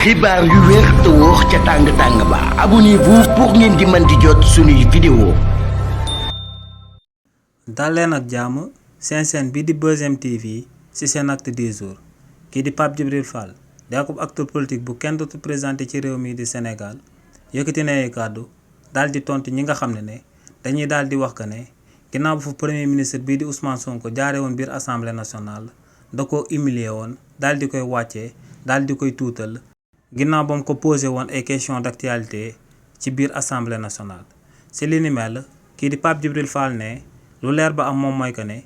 xibaar yu wér te wóor ca tàng ba abonnez-vous pour ngeen di mën di jot suñuy vidéo. dal leen ak jàmm seen chaîne bi di Buzz M TV ci seen acte du jour kii di Pape Djibril Fall di akub acteur politique bu kenn dootu présenté ci réew mi di Sénégal yëkkati na ay kàddu daal di tontu ñi nga xam ne dañuy daal di wax que ne ginnaaw bu fa premier ministre bii di Ousmane Sonko jaare woon biir assemblée nationale da ko humilier woon daal di koy wàccee daal di koy tuutal. ginnaaw ba mu ko posé woon ay questions d'actualité ci biir assemblée nationale ci li ni mel kii di Pape Djibril Fall ne lu leer ba am moom mooy que ne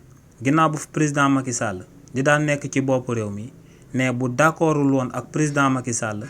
ginnaaw bu président Macky Sall di daan nekk ci bopp réew mi ne bu d'accordul woon ak président Macky Sall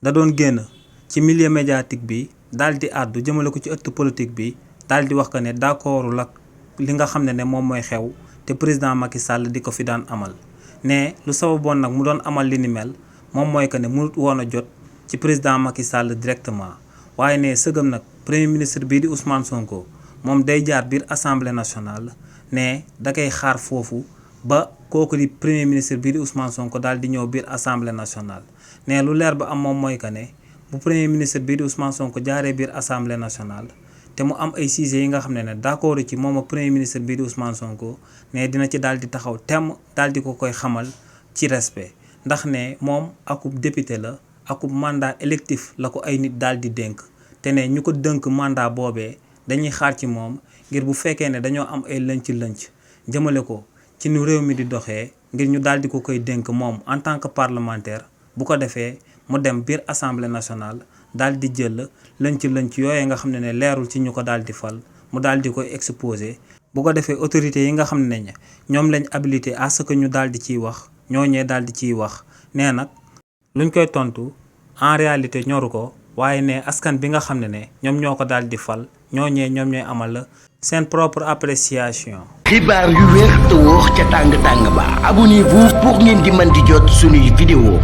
da doon génn ci milieu médiatique bi daal di àddu jëmale ko ci ëtt politique bi daal di wax que ne d'accordul ak li nga xam ne moom mooy xew te président Macky Sall di ko fi daan amal ne lu sababoon nag mu doon amal li ni mel. moom mooy que ne mënut woon a jot ci président Macky Sall directement waaye ne sëgam nag premier ministre bii di Ousmane Sonko moom day jaar biir assemblée nationale ne da koy xaar foofu ba kooku di premier ministre bii di Ousmane Sonko daal di ñëw biir assemblée nationale. ne lu leer ba am moom mooy que ne bu premier ministre bii di Ousmane Sonko jaaree biir assemblée nationale te mu am ay sujets yi nga xam ne d'accord ci moom ak premier ministre bii di Ousmane Sonko ne dina ci daal di taxaw temm daal di ko koy xamal ci respect. ndax ne moom akub député la akub mandat électif la ko ay nit daal di dénk te ne ñu ko dënk mandat boobee dañuy xaar ci moom ngir bu fekkee ne dañoo am ay lënc jëmale ko ci nu réew mi di doxee ngir ñu daal di ko koy dénk moom en tant que parlementaire bu ko defee mu dem biir assemblée nationale daal di jël lënc yooyee nga xam ne leerul ci ñu ko daal di fal mu daal di koy exposé bu ko defee autorités yi nga xam ne ñoom lañ habilité à ce que ñu daal di ciy wax. ñooñee daal di ciy wax nee nag luñ koy tontu en réalité ñoru ko waaye ne askan bi nga xam ne ñoom ñoo ko daal di fal ñooñee ñoom ñooy amal seen propre appréciation. xibaar yu wér te wóor ca tàng ba abonnez-vous pour ngeen di mën di jot suñuy vidéo.